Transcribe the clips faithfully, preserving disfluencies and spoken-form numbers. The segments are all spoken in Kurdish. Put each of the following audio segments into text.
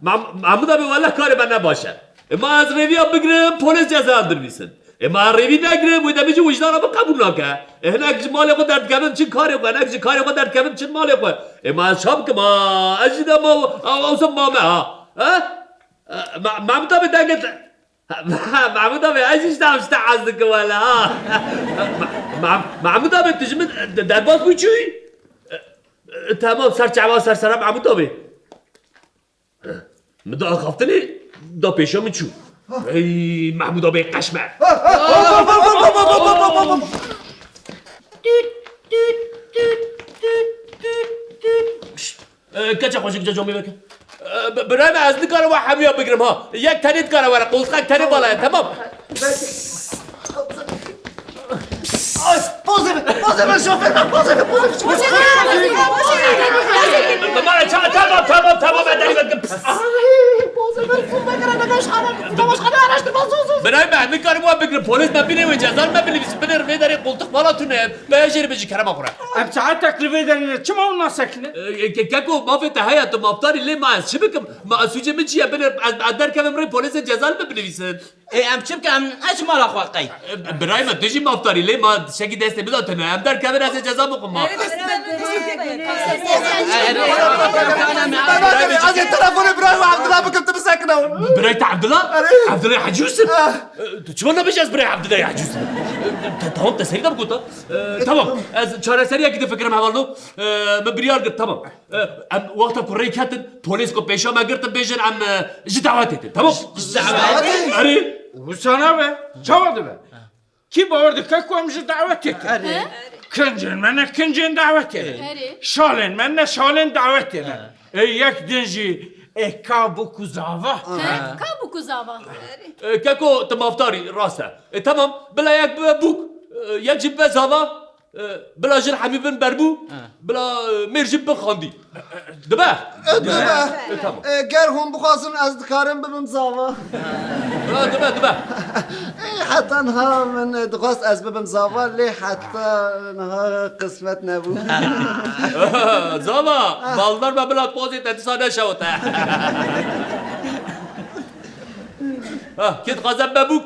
Mem-, Mehmûd abi, wele karê me ne baş e. E, ma ez rêviya bigirim, polês cezayan binivîsin. E, ma rêvî negirim, wê demê jî wijdana min qebûl nake. E, hinek ji malê xwe derdikevin çin karê xwe, hinek ji karê xwe derdikevin çin malê xwe. E, ma ez ça bikim ha? Ez jî de ma, ew, ew, ew, ma me ha. Ha? E, Me-, Mehmûd abi, dengê te-, Mehmûd abi, ez jî ji te, ji te hez dikim wele ha. Me-, Me-, Mehmûd abi, tu ji min de-, derbas bû çûyî? E, e, temam, ser çava, ser sera Mehmûd abi. Min da axaftinê, da pêşiya min çû. Ey, Mehmûd abi, qeş me. Tüt, tüt, tüt, tüt, tüt, tüt. Pişt. E, keça xweşik, ca camê veke. E, bi-, birayê me, ez nikarim we hemiya bigirim ha. Yek tenê dikare were, qoltiqek tenê bala ye, temam. Ay, pozê min, pozê min, şoför, pozê min, pozê min. Tamam, tamam, tamam, tamam, ben derî vekim. Ay, pozê min, pozê min, nakaşxane, nakaşxane araştırma, zû, zû, zû. Birayê me, nikarim we bigirim, polês me bîne wê cezal me binivîsin, binêr vê derê qoltiq bala tune. Bejêr bijî kerema xwe re. Em saetek li vê derê ne, çima hûn nasekine? E, ke-, keko, mafê te heye, tu mafdarî, lê ma ez çi bikim? Ma ez sûcê min çi ye? Binêr, ez, ez derkevim rê polêsê cezal min binivîsin. Ê, em çi bikin? Em, ez ji mala xwe qey. E, birayê me, tu jî mafdarî, lê ma şekî destê min de tune. Em derkevin, ez ê ceza bixwim ma. Ez ê telefonê birayê we Evdila bikim, tu bisekine hûn. Birayê te Evdila? Erê. Evdila Hecî Yusuf? Ah. E, tu çima nabêjî ez birayê Evdila Hecî Yusuf? E, te-, tamam, te serî de bigota. Ee, tamam. Ez çareseriyekî difikirim hevalno. Ee, min biryar girt, tamam. Ee, em wexta ku rê ketin, polês ku pêşa me girtin, bêjin em, e, ji dawetê tin, tamam? Ji dawetê? Erê. Wisa nabe. Çawa dibe? Kî bawer dike ku em ji dawetê tin? Erê. Kincên me ne kincên dawetê ne. Erê. Şalên me ne şalên dawetê ne. Ê yek din jî ê ka bûk û zava. He, ka bûk û zava. Ee, keko, tu mafdarî, rast e. E, tamam, bila yek bibe bûk, e, yek jî bibe zava. E, bila jin hemî bin berbû, ha, bila, e, mêr jî bin xandî. Dibe? E, dibe. E, tamam. E, ger hûn bixwazin, ez dikarim bibim zava. Ha, dibe, dibe. E, heta niha min, e, dixwest ez bibim zava, lê heta niha qismet nebû. Zava, baldar me bila pozê te dîsa neşewite. Ha, kê dixwaze bibe bûk?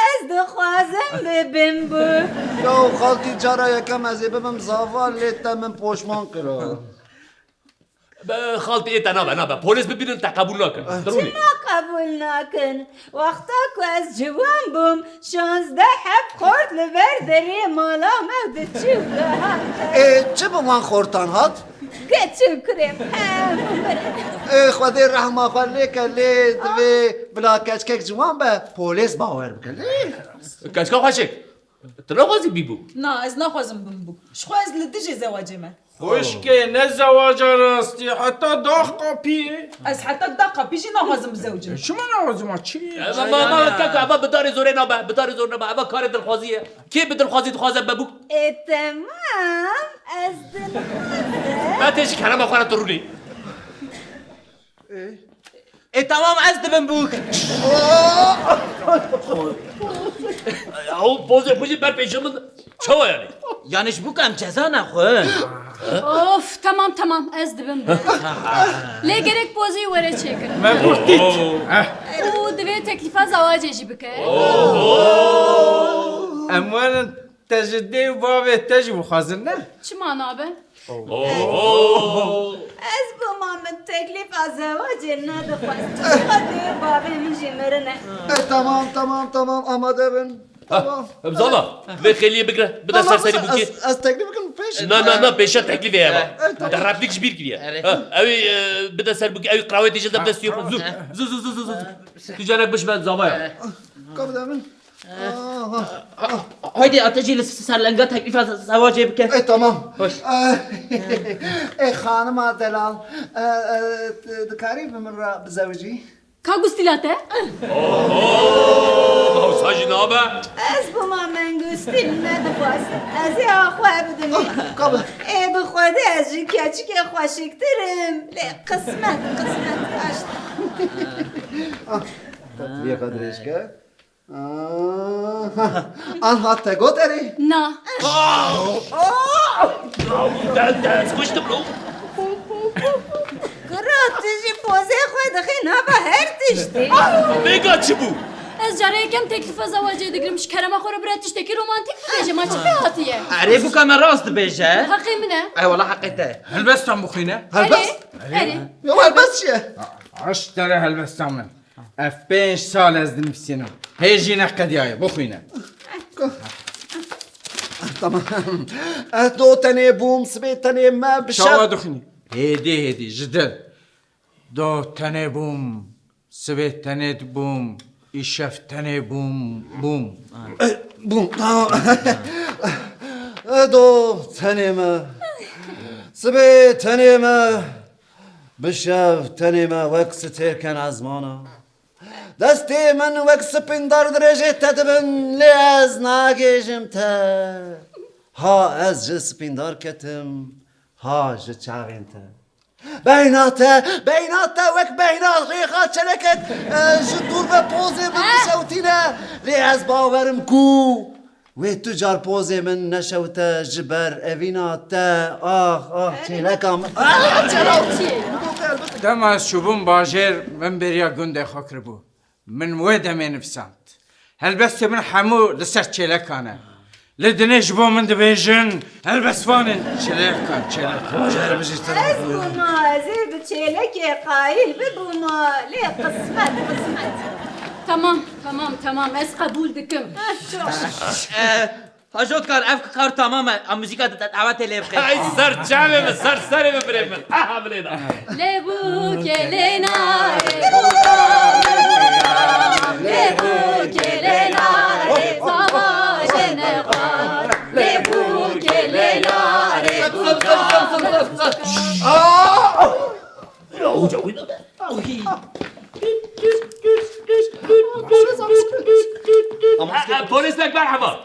Ez dixwazim bibim bûk. Ya xaltî, cara yekem ez ê bibim zava, lê te min poşman kira. Be, xaltî, ê te nabe, nabe. Polês bibînin te qebûl nakin. Dirûnî. Çima qebûl nakin? Wexta ku ez ciwan bûm, şazdeh heb xort li ber derê mala me diçû dihat. Ê, çi bi wan xortan hat? Keç û kurê, he, bimire. Ê, Xwedê rehma xwe lê ke, lê divê bila keçkek ciwan be, polês bawer bike. Lê. Keçka xweşik, tu naxwazî bî bûk? Na, ez naxwazim bim bûk. Ji xwe ez li dijê zewacê me. Xwişkê, ne zewaca rastî, heta dax qapî. Ez heta dax qapî jî naxwazim bizewicim. E, çima naxwazim, ma çi? E, ma, ma, ma, keko, eva bi darê zorê nabe, bi darê zorê nabe, eva karê dilxwazî ye. Kê bi dilxwazî dixwaze be bûk? Ê, temam, ez dilxwazim. Na tê ji kerema xwe re tu rûnî. Ê, temam, ez dibim bûk. Ya, o pozê xwe jî ber pêşiya min çawa yani? Yani ji bûk em ceza nexwe. Of, tamam, tamam, ez dibim bûk. Lê gerek pozî were çêkirin. Me bûk dît. Û divê teklîfa zewacê jî bike. Em werin. Te ji dê û bavê te jî bixwazin, ne? Çima nabe? Oo! Ez bûma min teklîfa zewacê nedixwest. Çima dê û bavê min jî mirine? E, tamam, tamam, tamam, amade bin. Ha, tamam. Zava, vê xêliyê bigire, bide ser serî bûkê. Ez, ez teklîf bikim pêş. Na, na, na, pêşe teklîfê heye. E, tamam. Te replik ji bîr kiriye. Ha, ew ê, e, bide ser bûkê, ew ê qrawetê jî de bi destê xwe. Zû, zû, zû. Tu canek bişme zavaya. Ka bide min. Aha. Haydi, ate jî li ser lenga teklîfa ze-, zewacê bike. E, tamam. Hoş. E, e, xanima delal, e, e, dikarî bi min re bizewicî? Ka gustîla te? Oho! Wisa jî nabe? Ez bûma min gustîl nedixwest. Ez ê a xwe bidim. Ka bi. Ê bi Xwedê ez ji keçikê xweşiktir im. Lê qismet, qismet, aşt. Ah, te tiriyê xwe dirêj ke. Aha. Anha te got erê? Na. Te, te, ez kuştim lo. Kira, tu jî Dixê nava her tiştê. Vêga çi bû? Ez cara yekem teklifa zewacê digirim. Ji kerema xwe re bira tiştekî romantîk bibêje. Ma çi pê hatiye? Erê, bûka me rast dibêje. Heqê min e. Ey wala heqê te. Helbestan bixwîne. Helbest? Erê, erê. Ya helbest çi ye? Aştere helbestan min. Ev pênc sal ez dinivîsînim. Hê jî neqediyaye. Bixwîne. Tamam. Eh, do tenê bûm, sibê tenê me, bi şev. Çawa dixwînî? Hêdî, hêdî, ji dil. Do tenê bûm, sibê tenê bûm, îşev tenê bûm, bûm. Eh, bûm, tamam. Eh, do tenê me, sibê tenê me, bi şev tenê me wek stêrken ezmana. Destê min wek spîndar dirêjê te dibin, lê ez nagêjim te. Ha ez ji spîndar ketim, ha ji çavên te. Beyna te, beyna te wek beyna rêxa çelekek, e, ji dûr ve pozê min dişewtîne. Lê ez bawerim ku wê tu car pozê min neşewte ji ber evîna te. Ax, ax, çêleka min. Ah, çêlek. Dema ez çûbûm bajêr, min bêriya gundê xwe kiribû. Min wê demê nivîsand. Helbestê min hemû li ser çêlekan e. Li dinê ji bo min dibêjin, helbestvanên çêlekan, çêlekan. Ez bûma, ez ê bi çêlekê qayîl bibûma, lê qismet, qismet. Tamam, tamam, tamam, ez qebûl dikim. Eh, çok. Eh, Hajotkar, ev kar tamam e. Em muzîka di dawetê lê bixê. Ay, ser çavê min, ser serê min, birê min. Aha, bilê da. Lê bûkê lê narê, lê bûkê lê narê, zava jê nexwar. Lê bûkê lê narê, bûka. Aa! Ya, hoca, wî de be. Ama, e, e, polis bek, merhaba.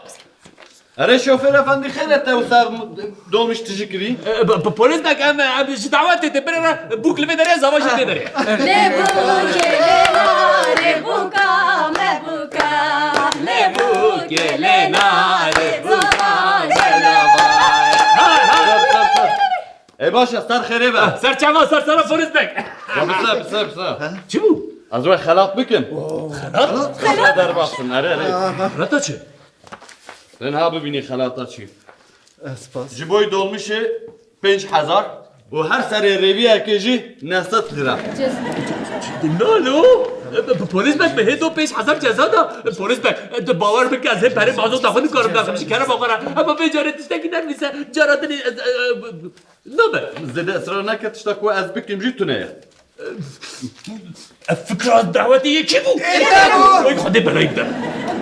Erê şofêr efendî, xêr e, te wisa dolmîş tijî kirî? E, p-, p-, polis bek, em, em ji dawetê tê, bire re, bûk li vê derê, zava jî tê derê. Lê bûkê lê narê bûka me bûka, lê bûkê lê narê bûka me bûka. Hay, hay. Ê baş e, ser xêrê be. Ser çava, ser sera polis bek. Ya bise, bise, bise. Çi bû? Ez wê xelat bikim. Xelat? Xelat? Derbas bin, erê, erê. Xelata çi? Lê niha bibînî xelata çi. Eh, spas. Ji boy dolmuşê pênc hezar û her serê rêviyekê jî neh sed lira. Nalo, e, p-, polis bek, me hê do pênc hezar ceza da. E, polis bek, e, di bawer bike, ez hê perê mazota xwe dikarim daxim ji kerema xwe re. Hema vê carê tiştekî nenivîse, cara dinê, e, e, e, nabe. Zêde israr neke, tişta ku ez bikim jî tune ye. Ev fikra dawetê yekê bû. Ê, te bû. Oy, Xwedê belayî bide.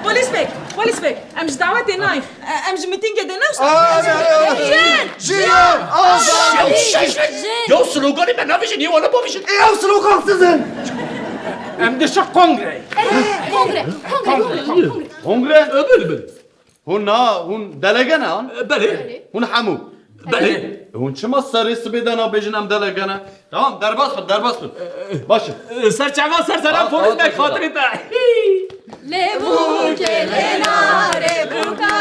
Polis bek, polis bek, em ji dawetê nayîn. E, em ji mîtîngê dê ne wisa? Aa, ne, ne, ne. Jiyan! Jiyan! Azadî! Ya, şaş be! Jin! Ya, sloganê me navêjin, yê wana bavêjin. Ê, ew slogansiz in. Em dişe kongreyê. Kongre, kongre, kongre, kongre. Kongre? E, belê, belê. Hûn na, hûn delege ne an? E, belê. Hûn hemû? Belê. Hûn çima serê sibê de nabêjin em delege ne? Tamam, derbas bin, derbas bin. Baş e. E, ser çava, ser sera, polis bek, xatirê te. Lê bûkê lê narê bûka.